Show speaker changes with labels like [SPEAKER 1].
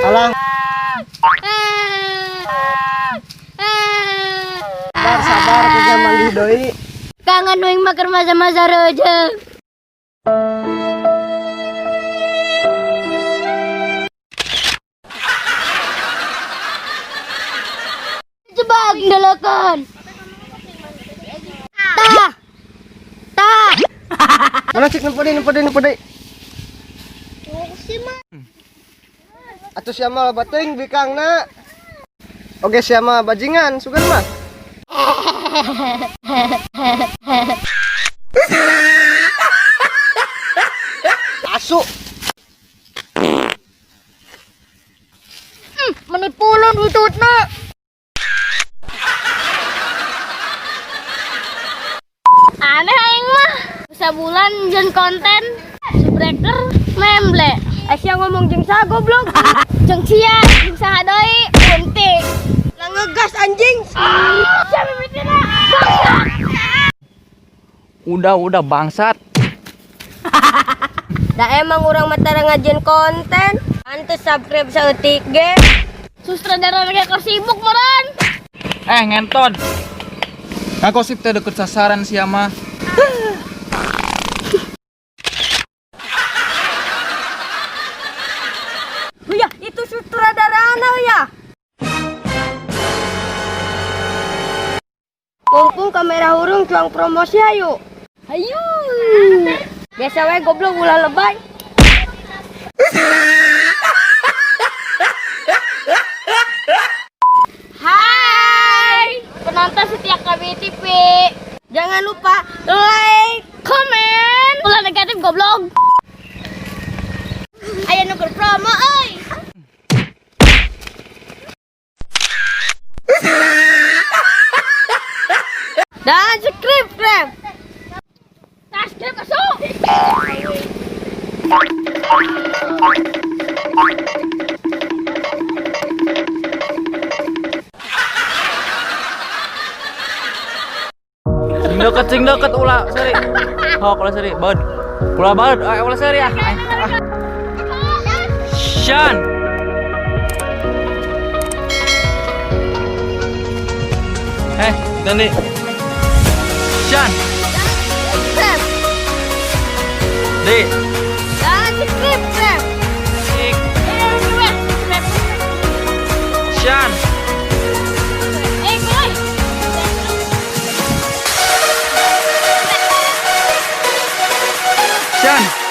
[SPEAKER 1] Alah. Sabar, sabar, kita manggih deui.
[SPEAKER 2] Kangen uing mah keur masa-masa reujeuh. Coba delekeun. Tah. Tah.
[SPEAKER 1] Mana cik nempo deui, nempo deui, nempo deui. Atuh sia mah loba teuing bikangna. Oke sia mah bajingan sugan mah. Asu.
[SPEAKER 2] Meni pulun ututna. Aneh aing mah. Sabulan jeung konten subscriber memble.
[SPEAKER 3] Aisyah ngomong jeung saha goblok?
[SPEAKER 2] Jeung sia, jeung saha deui, penting.
[SPEAKER 3] Lah ngegas anjing.
[SPEAKER 2] Sia mimitina. Bangsat.
[SPEAKER 4] Udah bangsat.
[SPEAKER 3] Da emang urang mah tara ngajieun konten. Pantes subscribe saeutik ge.
[SPEAKER 2] Sutradara ge keur sibuk meureun.
[SPEAKER 4] Eh ngentot. Ngagosip teh deket sasaran sia mah.
[SPEAKER 3] Ya, itu sutradarana ya. Mumpung kamera hurung cuang promosi ayo.
[SPEAKER 2] Ayo.
[SPEAKER 3] Biasa we goblok ulah lebay.
[SPEAKER 2] Hai, penonton setia KB TV.
[SPEAKER 3] Jangan lupa like,
[SPEAKER 2] Komen. Ulah negatif goblok. Aya nu keur promo euy.
[SPEAKER 3] Dan subscribe.
[SPEAKER 2] Subscribe masuk.
[SPEAKER 4] Sing deket ulah seri. Hok ulah seri, baud. Ulah baud, ulah seri ah. Shan. Eh, ganti. Shan.
[SPEAKER 3] Subscribe.
[SPEAKER 4] Di.
[SPEAKER 3] Dan subscribe.
[SPEAKER 4] Sik. Shan.
[SPEAKER 2] Eh, boy.
[SPEAKER 4] Shan.